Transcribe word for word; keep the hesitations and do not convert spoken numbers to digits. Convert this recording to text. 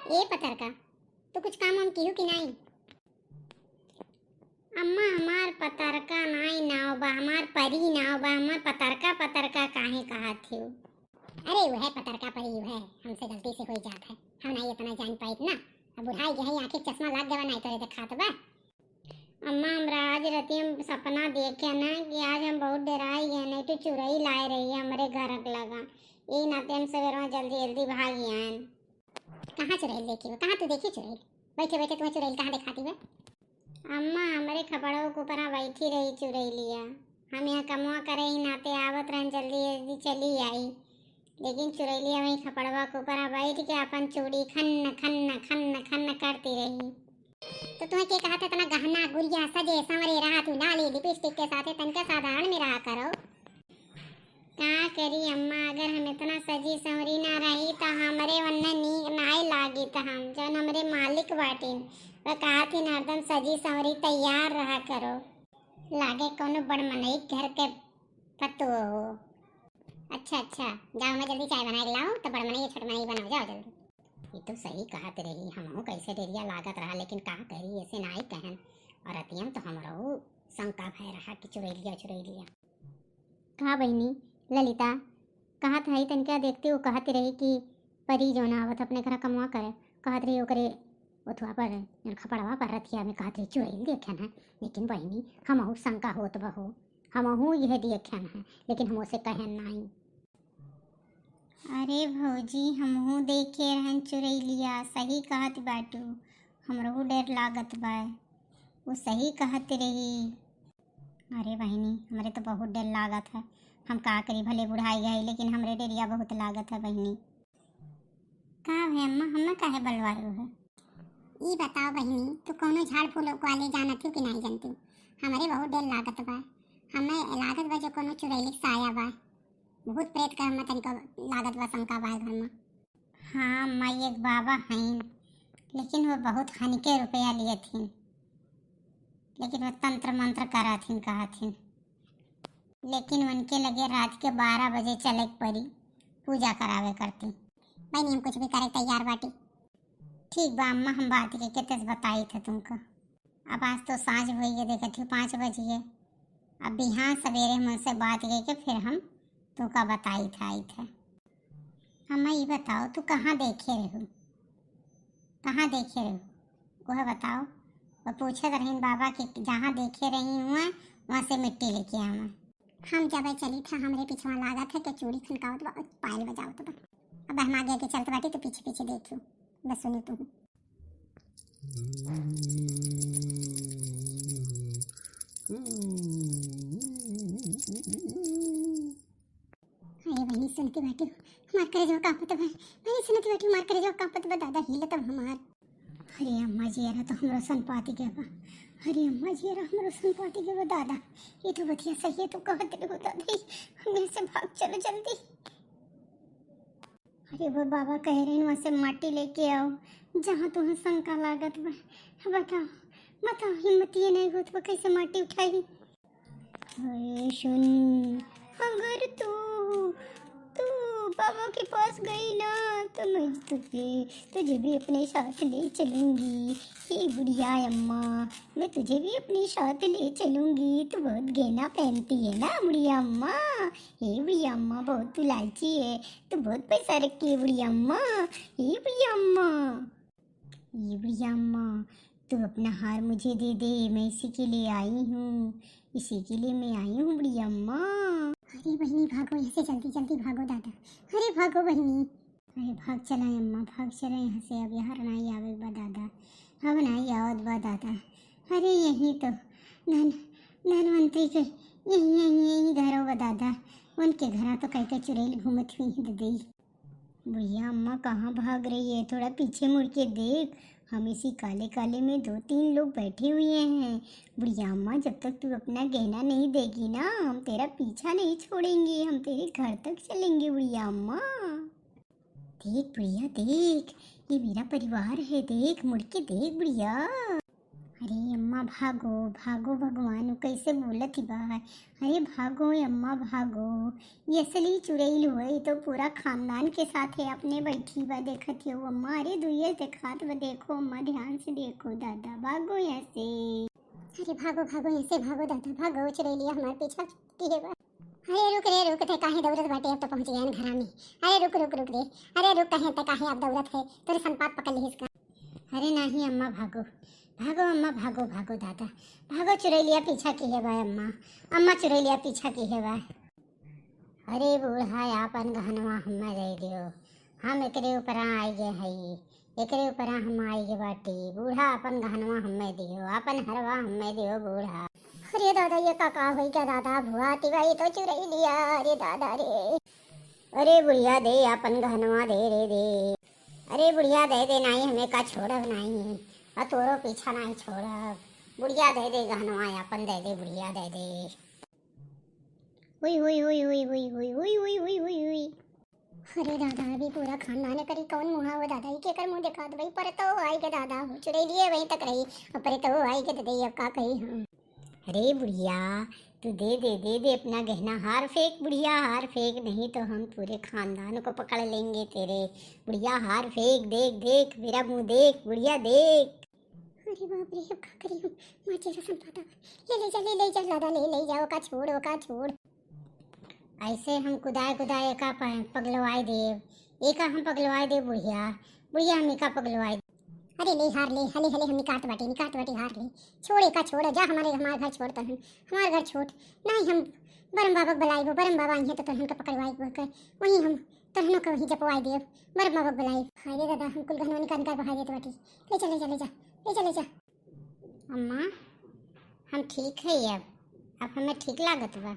ए पतरका, तू कुछ काम वाम किहू कि नाई? अम्मा, हमार पतरका नाई नाव बा, हमार परी नाव बा, हमार पतरका पतरका काहे कहत हियो? अरे उहे पतरका परी उहे, हमसे गलती से होई जात है, हम नाई इतना जान पाइत ना। अब बुढ़ाई गए है, आँखें चश्मा लाग गवा, नाई तोरे देखात बा। अम्मा, हमरा आज रतिया में सपना देखे ना कि आज हम बहुत डेराई गए, नहीं तो चुरैल आए रही हमरे घर के लगा। यही नाते हम सवेरवा जल्दी जल्दी भाग आयन। कहाँ चुरैल देखी बा? कहाँ तू देखी चुरैल? बैठे बैठे तुम्हें चुरैल कहाँ देखाती बा? अम्मा, हमरे खपड़वा के ऊपरा बैठी रही चुरैलिया। हम यहाँ कमवा करे ही नाते आवत रहन, जल्दी जल्दी चली आई, लेकिन चुरैलिया वही खपड़वा के ऊपरा बैठ के अपन चूड़ी खन्न खन्न खन्न खन्न करती रही। तो तुम्हें के कहत है, इतना गहना गुरिया सजे संवरे रहा तू, लाली लिपस्टिक के साथे, तनिका साधारण में रहा करो। का करी अम्मा, अगर हम इतना सजी संवरी ना रही तो हमरे वन्ने नीक नाय लागित। हम जौन हमरे मालिक बाटिन, वह कहत हिन हरदम सजी संवरी तैयार रहा करो, लागे कौनो बड़ मनई घर के पतोह हो। अच्छा अच्छा, जाओ मैं जल्दी चाय बना के लाओ, तो बड़ मनई छोट मनई बनाओ, जाओ जल्दी। ये तो सही कहत रही, हमहू कैसे डेरिया लागत रहा, लेकिन का करी, ऐसे नाई कहन। और रतियम तो हमरो शंका भय रहा कि चुरैलिया चुरैलिया। का बहिनी ललिता, कहत हई तनिका देखती, वो कहत रही कि परी जौन आवत अपने घर कमवा करे, कहत रही ओकरे ओथुआ पर, जौन खपड़वा पर रतिया में कहत रही चुरैल देखेन है। लेकिन बहिनी, हमहू शंका होत बा हो, हमहू यह देखेन है, लेकिन हम ओसे कहेन नाई। अरे भौजी, हमहू देखे रहन चुरैलिया, सही कहत बाटू, हमरो डेर लागत बा, वो सही कहत रही। अरे बहिनी, हमरे तो बहुत डेर लागत है, हम का करी, भले बुढ़ाई गई, लेकिन हमरे डेरिया बहुत लागत है बहिनी। का भे अम्मा, हमें काहे बलवायो है? ई बताओ बहिनी, तू कौनो झाड़ फूल वाले जानत हो कि नाई जानती? हमरे बहुत डेर लागत बा, हमें लागत बा जो कौनो चुरैली के साया बा। भूत प्रेत का हमें तनिको लागत बा, शंका बा घर में। हाँ अम्मा, एक बाबा हईन, लेकिन वो बहुत हनिके रुपया लिए थीन, लेकिन वो तंत्र मंत्र करा थीन, कहा थीन। लेकिन उनके लगे रात के बारह बजे चले के पड़ी, पूजा करावे करती। बहिनी, हम कुछ भी करे के तैयार बाटी। ठीक बा अम्मा, हम बात के केते से बताई था तुमका। अब आज तो साँझ होई गए, देखत ही पाँच बज गए। अब बिहान सवेरे हम उनसे बात करके फिर हम तुमका बताई था, आई था। अम्मा, ये बताओ, तू कहाँ देखे रहू, कहाँ देखे रहू, वह बताओ। वो पूछत रहीन बाबा कि जहाँ देखे रही हुआ, वहाँ से मिट्टी लेके आवा। हम जब चली था, हमरे पिछवा लागत है कि चूड़ी खनकावत बा, पायल बजावत बा। अब हम आगे आगे चलत बाटी तो पीछे पीछे देखू, बस सुनी तू। अरे बहिनी, सुनती बाटी, हमार करेजवा कांपत बा। बहिनी, सुनती बाटी, हमार करेजवा कांपत बा। दादा, हिलत बा हमार। अरे अम्मा जी, एरा तो हमरो सन पाती के बा। अरे अम्मा जी, एरा हमरो सन पाती के बा दादा। ये तो बतिया सही है, तू कहत रहो दादा। हमने से भाग चलो जल्दी। अरे वो बाबा कह रहे हैं, वहाँ से माटी लेके आओ, जहाँ तुम्हें शंका लागत बा। बताओ, बताओ, हिम्मत ये नहीं होत बा, कैसे माटी उठाई? अरे सुन, अगर तू, तू बाबा के पास गई ना, तो मैं तुझे, तुझे भी अपने साथ ले चलूंगी। हे बुढ़िया अम्मा, मैं तुझे भी अपने साथ ले चलूंगी। तू बहुत गहना पहनती है ना बुढ़िया अम्मा। हे बुढ़िया अम्मा, बहुत तू लालची है, तू बहुत पैसा रखती है बुढ़िया अम्मा। हे बुढ़िया अम्मा, ये बुढ़िया अम्मा, तू अपना हार मुझे दे दे, मैं इसी के लिए आई हूँ, इसी के लिए मैं आई हूँ बुढ़िया अम्मा। अरे बहिनी भागो यहाँ से, जल्दी जल्दी भागो दादा, अरे भागो बहिनी। अरे भाग चला अम्मा, भाग चला यहाँ से, अब यहाँ नाई आवे बा दादा, अब नाई आवत बा दादा। अरे यही तो धन, धनवंतरी के यही, यही, यही घरों बा दादा, उनके घरा तो कई कई चुड़ैल घूमत हुई हैं ददई। बुढ़िया अम्मा कहाँ भाग रही है? थोड़ा पीछे मुड़ के देख, हम इसी काले काले में दो तीन लोग बैठे हुए हैं। बुढ़िया अम्मा, जब तक तू अपना गहना नहीं देगी ना, हम तेरा पीछा नहीं छोड़ेंगे, हम तेरे घर तक चलेंगे बुढ़िया अम्मा। देख बुढ़िया देख, ये मेरा परिवार है, देख मुड़ के देख बुढ़िया। अरे अम्मा भागो, भागो, भगवान उ कैसे बोलत ही बा। अरे भागो अम्मा भागो, ये असली चुड़ैल हुए तो पूरा खानदान के साथ है अपने बैठी बा, देखत हो अम्मा। अरे दुइये देखात बा, देखो अम्मा ध्यान से देखो दादा, भागो यहाँ से। अरे भागो भागो यहाँ से भागो दादा भागो, चुड़ैलिया हमार पीछा किहे बा। अरे रुक रे रुक, ते काहे दौड़त बाटे, अब तो पहुँच गए घरा में। अरे रुक रुक रुक रे, अरे रुक, कहे ते काहे अब दौड़त है, तोरे संपात पकड़ लिहिस का। अरे नाही अम्मा भागो, भागो अम्मा भागो, भागो दादा भागो, चुड़ैलिया पीछा किहे बा अम्मा, अम्मा चुड़ैलिया पीछा किहे बा। अरे बूढ़ा, आपन गहनवा हमें दे दियो, हम एकरे ऊपरा आइ गए हई, एकरे ऊपरा हम आइ गए बाटी। बूढ़ा, आपन गहनवा हमें दियो, आपन हरवा हमें दियो बूढ़ा। अरे दादा, ये का का होई क्या दादा, भुआ तिवा ये तो चुड़ैलिया, अरे दादा रे। अरे बुढ़िया दे, आपन गहनवा दे रे दे। अरे बुढ़िया दे दे, नाही हमें का छोड़ब नाही, और तोरो पीछा नाही छोड़ब। बुढ़िया दे दे गहनवा, आपन दे दे, बुढ़िया दे दे। हुई हुई हुई हुई हुई हुई हुई हुई हुई हुई हुई। अरे दादा, अभी पूरा खानदान करी कौन मुहा हो दादा, ई केकर मुँह देखात भाई, पर तो आई के दादा हो चुड़ैलिए वहीं तक रही, और पर तो आई के दे दे, अब का कही हम। अरे बुढ़िया, तू दे दे, दे दे अपना गहना, हार फेंक बुढ़िया, हार फेंक, नहीं तो हम पूरे खानदान को पकड़ लेंगे तेरे। बुढ़िया हार फेंक, देख देख मेरा मुँह देख, बुढ़िया देख। अरे बाप रे, अब का करी हम? माँ चेहरा संपाता। ले ले जा, ले ले जा, लादा ले ले जा, ओका छोड़, ओका छोड़। ऐसे हम कुदाए कुदाए एका प-, पगलवाए देब, एका हम पगलवाए देब बुढ़िया, बुढ़िया हम एका पगलवाए देब। अरे ले हार ले, हले हले हम निकात बाटी, निकात बाटी हार ले। छोड़ एका छोड़, जा हमारे, हमार घर छोड़ तहन, हमार घर छोड़। नाही हम बरम बाबा के बुलाइबो, बरम बाबा आई हैं तो तहन के पकड़वाइबो के, वहीं हम तहनो के वहीं जपवाए देब, बरम बाबा के बुलाइब। हाय रे दादा, हम कुल गहनवा निकाल निकाल बहा देत बाटी। ले जा, ले जा, ले जा, ले जा, ले जा। अम्मा, हम ठीक है अब, अब हमें ठीक लागत बा।